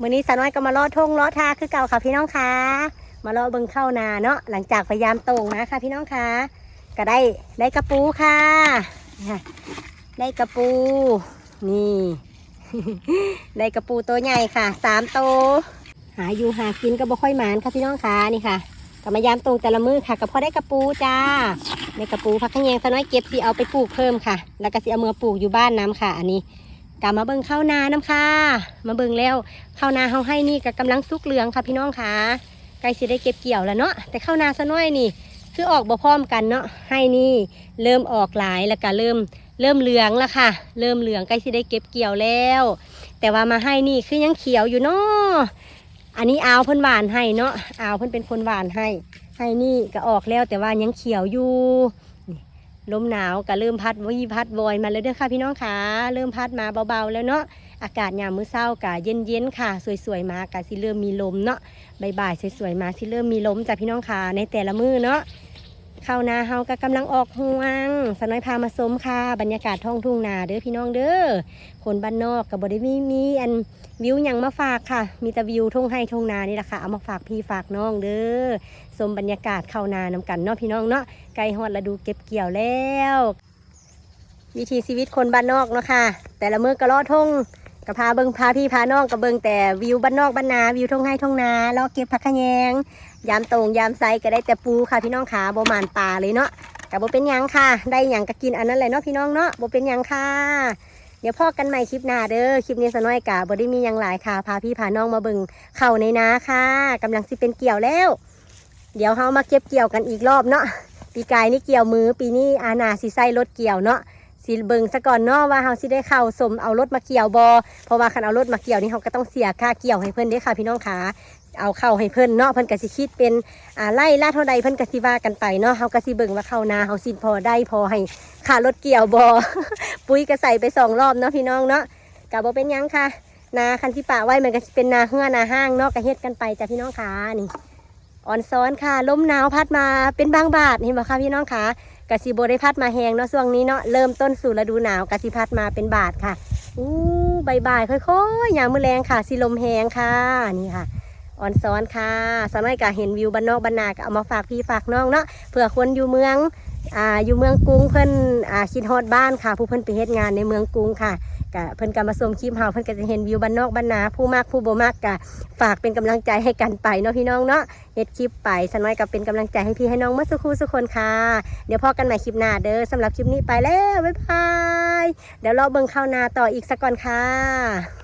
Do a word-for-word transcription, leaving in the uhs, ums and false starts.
มื้อนี้สาวน้อยก็มาเลาะท่งเลาะทาคือเก่าค่ะพี่น้องคะ มาเลาะเบิ่งข้าวนาเนาะ หลังจากไปยามโต่งมาค่ะพี่น้องคะ ก็ได้ ได้กะปูค่ะ ค่ะ ได้กะปู นี่ ได้กะปูตัวใหญ่ค่ะ สามตัว หาอยู่หากินก็บ่ค่อยหมานค่ะพี่น้องคะ นี่ค่ะ ก็มายามโต่งแต่ละมื้อค่ะ ก็พอได้กะปูจ้า ได้กะปู ผักขะแยงสาวน้อยเก็บสิเอาไปปลูกเพิ่มค่ะ แล้วก็สิเอาเมือปลูกอยู่บ้านนำค่ะ อันนี้ ก็มาเบิ่งข้าวนาน้ำค่ะ มาเบิ่งแล้ว ข้าวนาเฮาไฮ่นี่ก็กำลังสุกเหลืองค่ะพี่น้องคะ ใกล้สิได้เก็บเกี่ยวแล้วเนาะ แต่ข้าวนาสาวน้อยนี่ คือออกบ่พร้อมกันเนาะ ไฮ่นี่เริ่มออกหลาย แล้วก็เริ่ม เริ่มเหลืองแล้วค่ะ เริ่มเหลือง ใกล้สิได้เก็บเกี่ยวแล้ว แต่ว่ามาไฮ่นี่คือยังเขียวอยู่เนาะ อันนี้อาวเพิ่นหว่านให้เนาะ อาวเพิ่นเป็นคนหว่านให้ ไฮ่นี่ก็ออกแล้ว แต่ว่ายังเขียวอยู่ นี่ ลมหนาวก็เริ่มพัดวีพัดวอยมาแล้วเด้อค่ะพี่น้องคะ เริ่มพัดมาเบาๆแล้วเนาะ อากาศยามมื้อเช้าก็เย็นๆค่ะ สวยๆมาก็สิเริ่มมีลมเนาะ บ่ายๆสวยๆมาสิเริ่มมีลมจ้ะพี่น้องคะ ในแต่ละมื้อเนาะ ข้าวนาเฮาก็กำลังออกฮวง สาวน้อยพามาชมค่ะ บรรยากาศท้องทุ่งนาเด้อพี่น้องเด้อ คนบ้านนอกก็บ่ได้มี มีอันวิวหยังมาฝากค่ะ มีแต่วิวท่งไฮ่ท่งนานี่แหละค่ะ เอามาฝากพี่ฝากน้องเด้อ ชมบรรยากาศข้าวนาน้ำกันเนาะพี่น้องเนาะ ใกล้ฮอดฤดูเก็บเกี่ยวแล้ว วิถีชีวิตคนบ้านนอกเนาะค่ะ แต่ละมื้อก็เลาะท่ง ก็พาเบิ่ง พาพี่พาน้องก็เบิ่งแต่วิวบ้านนอกบ้านนา วิวท่งไฮ่ท่งนา เลาะเก็บผักขะแยง ยามโต่งยามไซก็ได้แต่ปูค่ะพี่น้องคะ บ่หมานปลาเลยเนาะ ก็บ่เป็นหยังค่ะ ได้หยังก็กินอันนั้นแหละเนาะพี่น้องเนาะ บ่เป็นหยังค่ะ เดี๋ยวพ้อกันใหม่คลิปหน้าเด้อ คลิปนี้สาวน้อยก็บ่ได้มีหยังหลายค่ะ พาพี่พาน้องมาเบิ่งข้าวในนาค่ะ กำลังสิเป็นเกี่ยวแล้ว เดี๋ยวเฮามาเก็บเกี่ยวกันอีกรอบเนาะ ปีกายนี่เกี่ยวมือ ปีนี้อานาสิใส่รถเกี่ยวเนาะ สิเบิ่งซะก่อนเนาะว่าเฮาสิได้เข้าสมเอารถมาเกี่ยวบ่ เพราะว่าคันเอารถมาเกี่ยวนี่เฮาก็ต้องเสียค่าเกี่ยวให้เพิ่นเด้ค่ะพี่น้องคะ เอาเข้าให้เพิ่นเนาะ เพิ่นก็สิคิดเป็น อ่า ไร่ละเท่าใด เพิ่นก็สิว่ากันไปเนาะ เฮาก็สิเบิ่งว่าข้าวนาเฮาสิพอได้พอให้ค่ารถเกี่ยวบ่ ปุ๋ยก็ใส่ไปสองรอบเนาะพี่น้องเนาะ ก็บ่เป็นหยังค่ะ นาคันสิปะไว้มันก็สิเป็นนาเฮือนาห้างเนาะ ก็เฮ็ดกันไปจ้ะพี่น้องคะ นี่ ออนซอนค่ะ ลมหนาวพัดมาเป็นบางบาท เห็นบ่คะพี่น้องคะ ก็สิบ่ได้พัดมาแฮงเนาะช่วงนี้เนาะ เริ่มต้นสู่ฤดูหนาวก็สิพัดมาเป็นบาทค่ะ อู้ บ่ายๆค่อยๆ ยามมื้อแลงค่ะ สิลมแฮงค่ะ นี่ค่ะ ออนซอนค่ะ สาวน้อยก็เห็นวิวบ้านนอกบ้านนาก็เอามาฝากพี่ฝากน้องเนาะ เผื่อคนอยู่เมือง อ่า อยู่เมืองกรุงเพิ่น อ่า คิดฮอดบ้านค่ะ ผู้เพิ่นไปเฮ็ดงานในเมืองกรุงค่ะ ก็เพิ่นก็มาชมคลิปเฮา เพิ่นก็จะเห็นวิวบ้านนอกบ้านนา ผู้มักผู้บ่มักก็ฝากเป็นกำลังใจให้กันไปเนาะพี่น้องเนาะ เฮ็ดคลิปไป สาวน้อยก็เป็นกำลังใจให้พี่ให้น้องหมดสู่คู่สู่คนค่ะ เดี๋ยวพ้อกันใหม่คลิปหน้าเด้อ สำหรับคลิปนี้ไปแล้ว บ๊ายบาย เดี๋ยวเลาะเบิ่งข้าวนาต่ออีกซะก่อนค่ะ